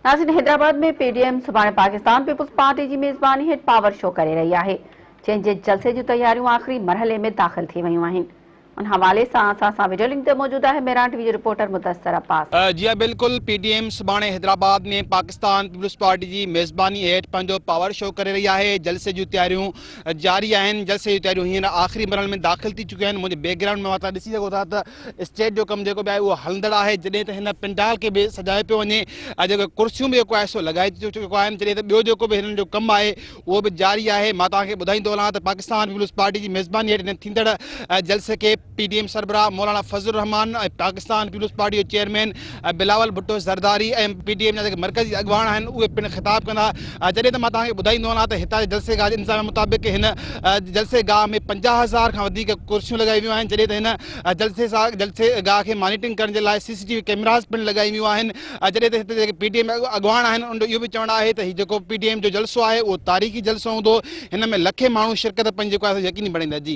ناظرين Hyderabad ۾ P D M سڀاڻي Pakistan peoples party جي ميزباني هيٺ پاور شو ڪري رهي آهي جنهن جي جلسي جون تياريون آخري مرحلي ۾ داخل ٿي ويون آهن ان حوالي سان اسان سان وڊيو لنڪ تي موجود آهي مهراڻ ٽي وي جو رپورٽر مدثر عباس. جي ها بلڪل پي ڊي ايم سڀاڻي حيدرآباد ۾ پاڪستان پيپلز پارٽي جي ميزباني هيٺ پنهنجو پاور شو ڪري رهي آهي جلسي جون تياريون جاري آهن جلسي جون تياريون هينئر آخري مرحلي ۾ داخل ٿي چڪيون آهن منهنجي بيڪ گرائونڊ ۾ توهان ڏسي سگهو ٿا ته اسٽيج جو ڪم جيڪو به آهي اهو هلندڙ آهي جڏهن ته هن پنڊال کي به سجايو پيو وڃي ۽ جيڪو ڪرسيون به جيڪو آهي سو لڳائي چڪو آهن جڏهن ته ٻيو جيڪو به هنن جو ڪم آهي اهو به جاري آهي مان توهان کي ٻڌائيندو هلان ته پاڪستان پيپلز پارٽي جي ميزباني هيٺ هن ٿيندڙ جلسي کي پي ڊي ايم سربراهه مولانا فضل الرحمان ۽ پاڪستان پيپلز پارٽي جو chairman Bilawal Bhutto Zardari ۽ P D M جا جيڪي مرڪزي اڳواڻ آهن اهي پڻ خطاب ڪندا جڏهن ته مان توهان کي ٻڌائيندو هلان ته هتان جي جلسي گاهه جي انتظاميه مطابق هن جلسي گاهه ۾ 50 هزار کان وڌيڪ ڪرسيون لڳايون ويون آهن جڏهن ته هن جلسي سان جلسي گاهه کي مانيٽرنگ ڪرڻ جي لاء سي سي ٽي وي ڪيمراز پڻ لڳايون ويون آهن جڏهن ته هتي جيڪي پي ڊي ايم اڳواڻ آهن ان جو اهو به چوڻ آهي ته هي جيڪو پي ڊي ايم جو جلسو آهي اهو تاريخي جلسو هوندو هن ۾ لکين ماڻهو شرڪت پنهنجي جيڪو آهي يقيني بڻائيندا جي.